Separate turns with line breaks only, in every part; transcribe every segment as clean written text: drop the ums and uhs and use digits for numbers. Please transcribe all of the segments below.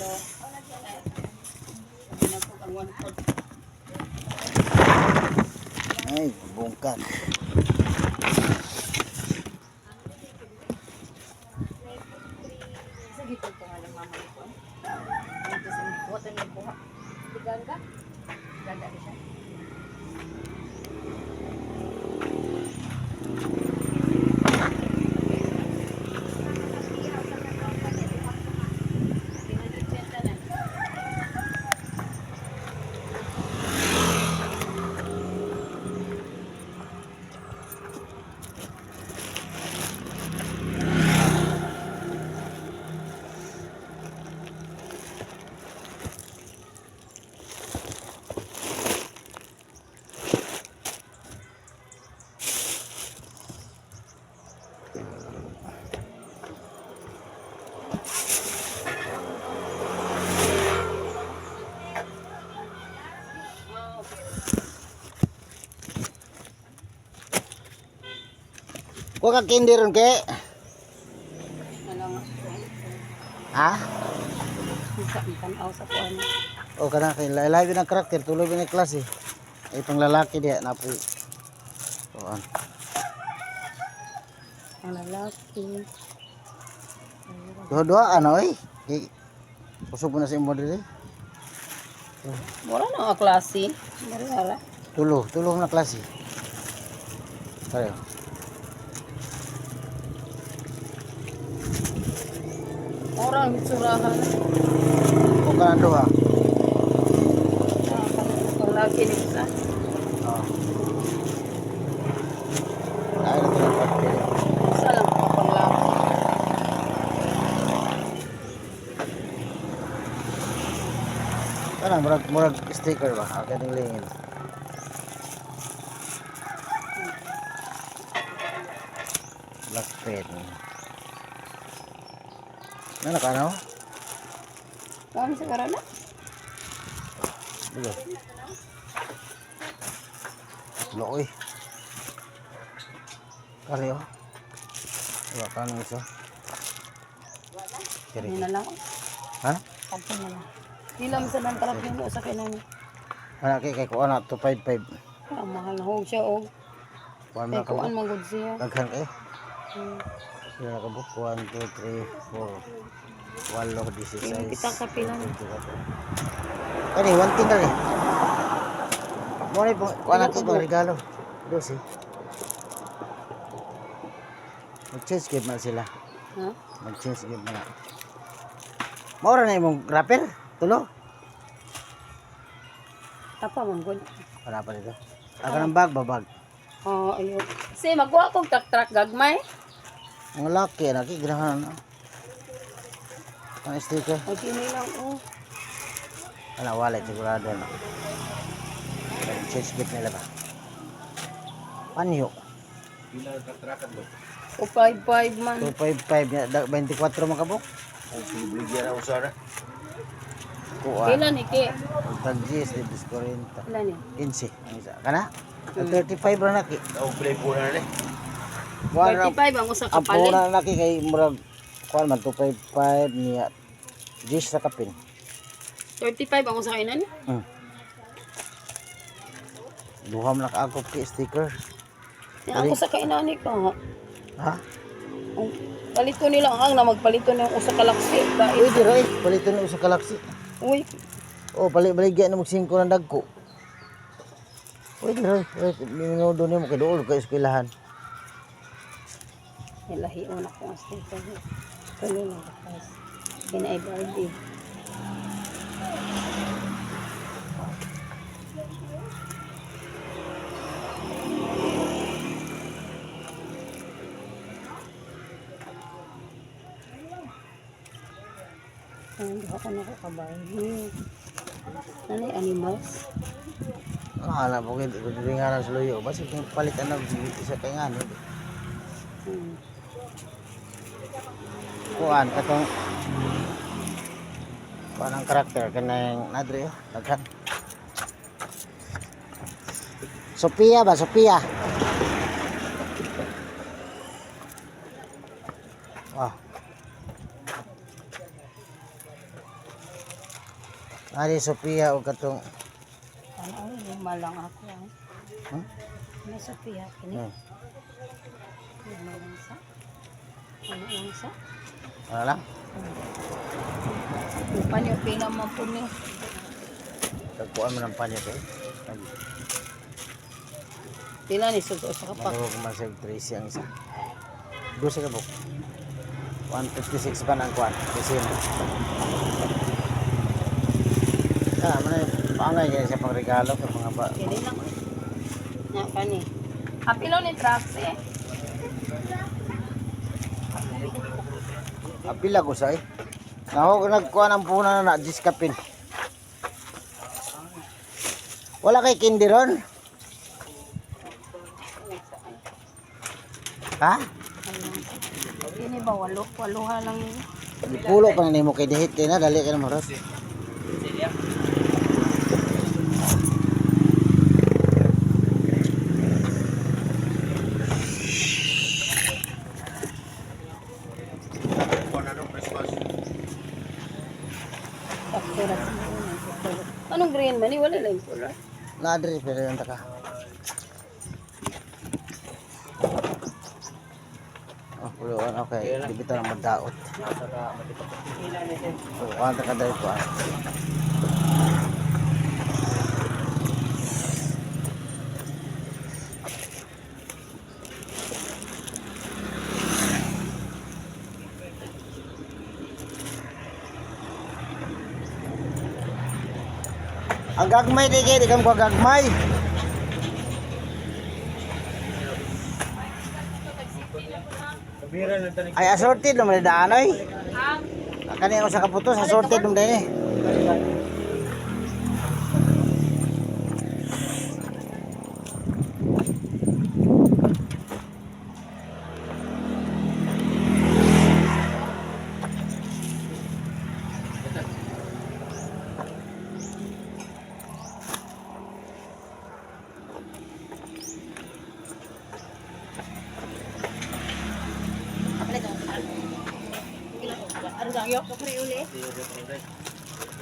Kilo. Pinagpag ang 1/4.
Ay, bungkag.
Sa gito ko nga lang mama ko. Dito sa buhat ang nagbuha. Tigaga. Gaga ni siya.
Kuha ka candy ron kay.
Ano nga?
Ha?
Sa tanaw sa kuan.
O kana kay lahi ng karakter, tuloy ba ng klase. Ay pang lalaki diya na po. Kuan.
Ang lalaki.
Duha-duha ano eh. Kay kusog mo na sa imo diri.
Mura na ang klase. Mura ra.
Tulo, tulo na klase. Pareho.
Mura ang itsurahan.
O kana duha.
Ang laki ni isa.
Oh. Ay, na tulog karakter.
Isa lang pa pang laki.
Kana murag murag sticker ba? Ah, kaning lingin. Black pen. Ano ka no?
Kami sa karana.
Diba? Lokoy. Kari oh. Diba ka nang isa? Kari.
Ano na lang.
Ha?
Kampo na lang. Di lang sa nang tarap yun sa kinang.
Wala kay kay kuha na 255.
Ah, mahal na hog siya og.
Kuha
Kay
na ka.
kuan man gud siya.
Daghan kayo. Pila na kabuk? 1, 2, 3, 4, 8, 16.
Kita ka pila.
Kani, one thing kani. Mo ni pong, kuha na ko pang regalo. Dos eh. Mag-change gift man sila.
Ha?
Mag-change gift man na. Maura na imong wrapper? Tulo?
Tapa man gud.
Wala pa dito. Aga ng bag, babag.
Oh, ayo. Si magkuha kog truck truck gagmay.
Ang laki, laki, ganahan na. Ang sticker.
Ay kini lang oh.
Wala, wallet, sigurado na. Change gift nila ba? Panyo.
O 55 man.
255, niya, 24 man kabuk. Kuan.
Pila ni ki?
Tag 10, 40.
Pila ni?
15. Ang isa. Kana? 35 ra na ki. Kuan ra.
35 ang usa ka
Ang
palit.
puna na ki kay murag kuan man 255 niya. 10 sa kapin.
35 ang usa kainan.
Duha man nakaagop ki sticker.
Ang usa kainan ni ko.
Ha?
Ang palito nila ang na magpalito na yung usa ka laksi. Dahil
Uy, dira eh. Palito na usa ka laksi.
uy,
Oh, balik baligya na mag 5 ng dagko. Uy, dira eh. Uy, minudo nimo kay duol kay eskwelahan.
nilahion ako ang sticker. Kani lang bakas. Kinay Barbie. Ay, hindi ako na ka Barbie. Ano yung animals?
Ano ana po kay diri nga sa luyo. Basta kung palit ana isa kay ngano. Kuan katong kuan ang karakter kanang nadri oh, daghan. Sophia ba Sophia? Wow. Ari Sophia o katong
Ano ay lima lang ako ay.
Hmm?
May Sophia kini. Lima lang sa. Ano lang sa?
Ano lang?
Upan yung pila man po ni.
Tagpuan mo ng panyo kay.
Pila ni sug usa ka pak.
Marurog man sa Tracy ang isa. Dosa ka buk. 156 pa ng kuan. Kasi mo. Ah, man paangay kaya siya pang regalo kay mga ba.
Kini lang oy. Nya kani. Apilo ni Traxi.
Apila ko say. Naho nagkuan ang puna na na diskapin. Wala kay candy ron? Ha?
Kini ba walo waluha lang yun.
Gipulo pa na nimo kay dihit kay na dali kay na moros.
Sakto ra. Anong green man ni wala lang color.
Naadri pero yung taka. Oh, puluan okay. Di bitaw na madaot. Oh, kuan ta ka dali kuan. Ang gagmay di kay di kang gagmay. Ay assorted naman daan oy. Kani ako sa kaputos assorted naman din eh.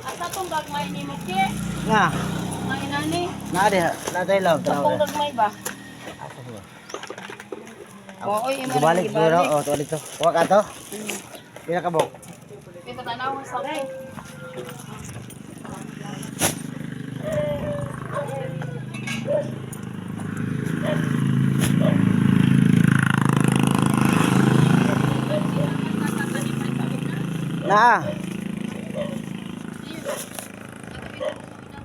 Asa tong gagmay ni mo ki?
Nga,
Ang inani.
naa di na tayo love
Tong
tanaw.
gagmay ba? Oo, imo na
Gibalik
gibalik.
pero oh to dito. Kuha ka to. Pila ka bok?
Ito tanaw sa ko.
Naa.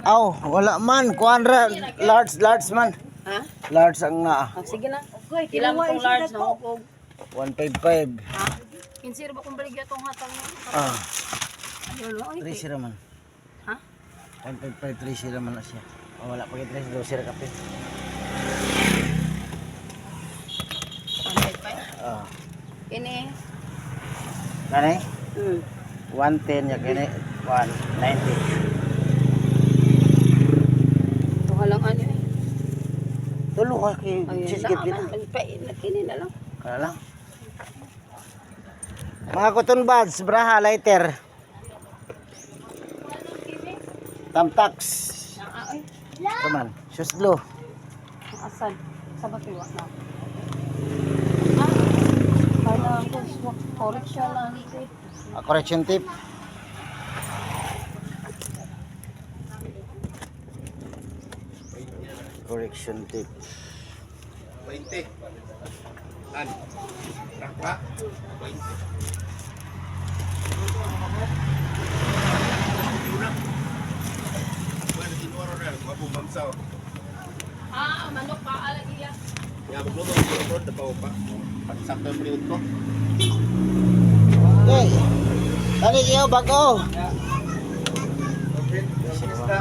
Aw, wala man. Kuan ra large large man.
Ha?
Large ang naa.
Ah, sige na. Okay, kailangan kong large na hukog.
155.
Ha? Kinsir ba kung baligya tong hatang mo?
Ah,
Ayun, oy.
3 man.
Ha?
155 3 man na siya. Oh, wala pa kay 3 2 ra kape.
155.
Ah.
Kini.
Kani? 110 ya kini 190.
Duha lang ano eh.
Tulo ka kay
Ayun
cheesecake
na,
dito.
man. Kini na lang.
Kana lang. Mga cotton buds, braha, lighter. Tamtax.
Ah, ay.
Come on, shoes glue.
Asan? Sa ba tuwa na? Ah, kailangan ko correction lang.
A correction tip. Correction tip.
20. An. Rangka. 20. Bueno, tinuro na. Wapo mamsaw.
Ah, manok pa alagi ya.
Ya, magluto ko ro dapaw pa. Pagsakto yung priod ko.
Okay. Tani iyo bago.
Okay. Isda.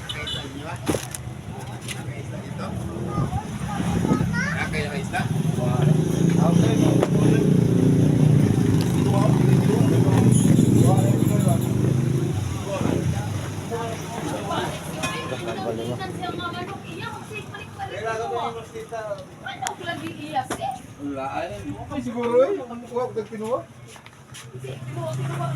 Nakaisa inyo ah. Nakaisa dito. Nakaisa isda.
Tingnan siya mga manok iya kasi balik-balik ko. Manok lagi iya si.
Okay siguro eh. Ang kuha ko kinuha.
Tinuwa, tinuwa.